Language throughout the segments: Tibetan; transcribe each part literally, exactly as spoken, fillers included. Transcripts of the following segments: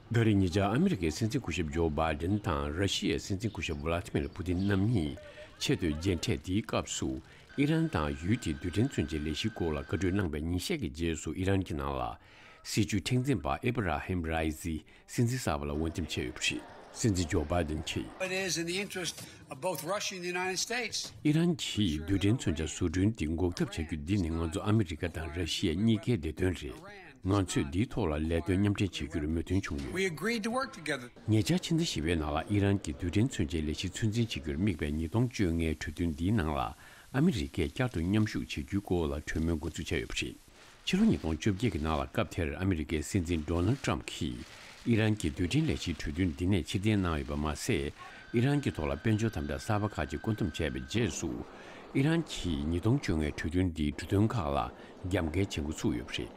ད་རེས་ཉེ་ཆར་ཨ་མི་རི་ཀའི་སྲིད་འཛིན་སྐུ་ཞབས་ཇོ་བྷའི་ཌེན་དང་ར་ཤི་ཡའི་སྲིད་འཛིན་སྐུ་ཞབས་ཝ་ལ་ཏི་མིར་པུ་ཏིན་རྣམ་གཉིས་ཆེས་མཐོའི་མཇལ་འཕྲད་འདིའི་སྐབས་སུ། ཨི་རན་དང་ཡུལ་དེའི་རྡུལ་ཕྲན་མཚོན་ཆའི་ལས་གཞིའི་སྐོར་ལ་བཀའ་གྲོས་གནང་བའི་ཉིན་ཤས་ཀྱི་རྗེས་སུ། ཨི་རན་གྱི་ནང་ལ་སྲིད་བྱུས་མཁྲེགས་འཛིན་པ་ཨེ་བྷ་ར་ཧིམ་རའི་སི་སྲིད་འཛིན་གསར་པ་ལ་འོས་འདེམས་བྱས་ཡོད་པ་རེད། སྲིད་འཛིན་ཇོ་བྷའི་ཌེན་གྱིས། It is in the interest of both Russia and the United States. ཨི་རན་གྱིས་རྡུལ་ཕྲན་མཚོན་ཆ་བཟོ་སྐྲུན་འདི་འགོག་ཐབས་བྱ་རྒྱུ་འདི་ནི་ང་ཚོ་ཨ་མི་རི་ཀ་དང་ར་ཤི་ཡ་གཉིས་ཀའི་བདེ་དོན་རེད། ང་ཚོས་འདིའི་ཐོག་ལ་ལས་དོན་མཉམ་འབྲེལ་བྱེད་རྒྱུར་མོས་མཐུན་བྱུང་ཡོད། We agreed to work together. ཉེ་ཆར་ཕྱི་ཟླ་བཞི་པའི་ནང་ལ་ཨི་རན་གྱི་རྡུལ་ཕྲན་མཚོན་ཆའི་ལས་གཞི་ཚོད་འཛིན་བྱེད་རྒྱུར་དམིགས་པའི་ཉིས་སྟོང་བཅོ་ལྔའི་གྲོས་མཐུན་འདིའི་ནང་ལ་ཨ་མི་རི་ཀས་བསྐྱར་དུ་མཉམ་ཞུགས་བྱེད་རྒྱུའི་སྐོར་ལ་གྲོས་མོལ་འགོ་འཛུགས་བྱས་ཡོད་པ་རེད། ཕྱི་ལོ་ཉིས་སྟོང་བཅོ་བརྒྱད་ཀྱི་ནང་ལ་སྐབས་དེར་ཨ་མི་རི་ཀའི་སྲིད་འཛིན་ཌོ་ནལ་ཊམ་གྱིས་ཨི་རན་གྱི་རྡུལ་ཕྲན་ལས་གཞིའི་གྲོས་མཐུན་འདི་ནས་ཕྱིར་འཐེན་གནང་ཡོད་པ་མ་ཟད། ཨི་རན་གྱི་ཐོག་ལ་དཔལ་འབྱོར་དམ་དྲག་གསར་པ་ཁག་ཅིག་བཀོད་འདོམས་བྱས་པའི་རྗེས་སུ། ཨི་རན་གྱིས་ཉིས་སྟོང་བཅོ་ལྔའི་གྲོས་མཐུན་འདིའི་འབྲུ་དོན་ཁག་ལ་རྒྱབ་འགལ་བྱེད་འགོ་ཚུགས་ཡོད་པ་རེད།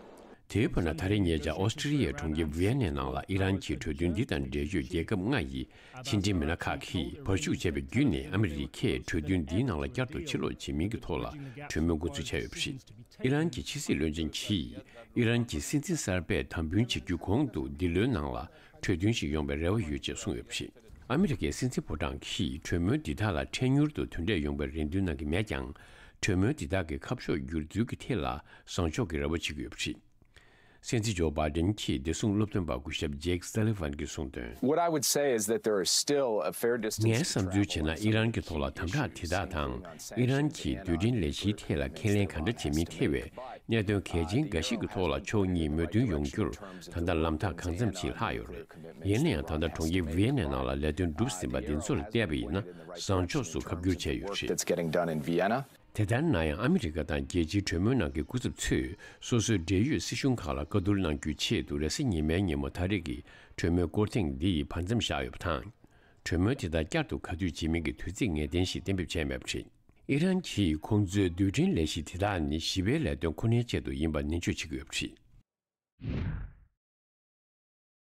དེའི་བར་ན་ད་རེས་ཉེ་ཆར་ཨོ་སི་ཀྲི་ལི་ཡའི་གྲོང་ཁྱེར་ཝི་ཡེ་ནའི་ནང་ལ་ཨི་རན་གྱི་གྲོས་མཐུན་འདི་དང་འབྲེལ་ཡོད་རྒྱལ་ཁབ་ལྔ་ཡི་ཕྱི་འབྲེལ་མི་སྣ་ཁག་གིས་བར་ཞུགས་བྱས་པ་བརྒྱུད་ནས་ཨ་མི་རི་ཀས་གྲོས་མཐུན་འདིའི་ནང་ལ་བསྐྱར་དུ་ཕྱིར་ལོག་བྱེད་མིན་གྱི་ཐོག་ལ་གྲོས་མོལ་འགོ་འཛུགས་བྱས་ཡོད་པ་རེད། ཨི་རན་གྱི་ཕྱི་སྲིད་བློན་ཆེན་གྱིས་ཨི་རན་གྱི་སྲིད་འཛིན་གསར་པས་དམ་འབུལ་བྱེད་རྒྱུའི་གོང་དུ་འདི་ལོའི་ནང་ལ་གྲོས་མཐུན་ཞིག་ཡོང་བའི་རེ་བ་ཡོད་ཅེས་གསུངས་ཡོད་པ་རེད། ཨ་མི་རི་ཀའི་སྲིད་འཛིན་ཕོ་བྲང་གིས་གྲོས་མོལ་འདི་དག་ལ་འཕྲལ་མྱུར་དུ་དོན་འབྲས་ཡོང་བའི་རེ་འདུན་གནང་གི་མེད་ཀྱང་། གྲོས་མོལ་འདི་དག་གི་ཁ་ཕྱོགས་བསྒྱུར་ཚུལ་གྱི་ཐད་ལ་བཟང་ཕྱོགས་ཀྱི་རེ་བ་བྱེད་ཀྱི་ཡོད་པ་རེད། སྲིད་འཛིན་ཇོ་བྷའི་ཌེན་གྱིས་བདེ་སྲུང་སློབ་སྟོན་པ་སྐུ་ཞབས་ཇེག་སཱ་ལི་ཝན་གྱིས་གསུངས་དོན། What I would say is that there is still a fair distance ངས་བསམ་ཚུལ་བྱས་ན། ཨི་རན་གྱི་ཐོག་ལ་དམ་དྲག་དེ་དག་དང་། ཨི་རན་གྱིས་རྡུལ་ཕྲན་ལས་གཞིའི་ཐད་ལ་ཁས་ལེན་ག་འདྲ་བྱེད་མིན་ཐད་པའི་གནད་དོན་གལ་ཆེན་འགའ་ཞིག་གི་ཐོག་ལ་ཕྱོགས་གཉིས་མོས་མཐུན་ཡོང་རྒྱུར་ད་ལྟ་ལམ་ཐག་གང་འཚམ་ཞིག་ལྷག་ཡོད་རེད། ཡིན་ན་ཡང་ད་ལྟ་གྲོང་ཁྱེར་ཝི་ཡེ་ནའི་ནང་ལ་ལས་དོན་གྲུབ་ཟིན་པ་འདི་ཚོ་ལ་བལྟས་པ་ཡིན་ན། བཟང་ཕྱོགས་སུ་ཁ་བསྒྱུར་བྱས་ཡོད་པ་རེད། That's getting done in Vienna. དེ་ལྟར་ན་ཡང་། ཨ་མི་རི་ཀ་དང་རྒྱལ་སྤྱིའི་གྲོས་མོལ་ནང་གི་སྐུ་ཚབ་ཚོས་སོ་སོའི་འབྲེལ་ཡོད་སྲིད་གཞུང་ཁག་ལ་བཀའ་བསྡུར་གནང་རྒྱུའི་ཆེད་དུ། རེས་གཟའ་ཉི་མའི་ཉིན་མོ་ད་རེས་ཀྱི་གྲོས་མོལ་སྐོར་ཐེངས་འདི་ཡི་བར་མཚམས་བཞག་ཡོད་པ་དང་། གྲོས་མོལ་དེ་དག་བསྐྱར་དུ་ག་དུས་བྱེད་མིན་གྱི་དུས་ཚིགས་ངེས་གཏན་ཞིག་གཏན་འབེབས་བྱས་མེད་པ་རེད། ཨི་རན་གྱིས་ཁོང་ཚོའི་རྡུལ་ཕྲན་ལས་གཞི་དེ་དག་ནི་ཞི་བའི་ལས་དོན་ཁོ་ནའི་ཆེད་དུ་ཡིན་པ་ནན་བརྗོད་བྱེད་ཀྱི་ཡོད་པ་རེད།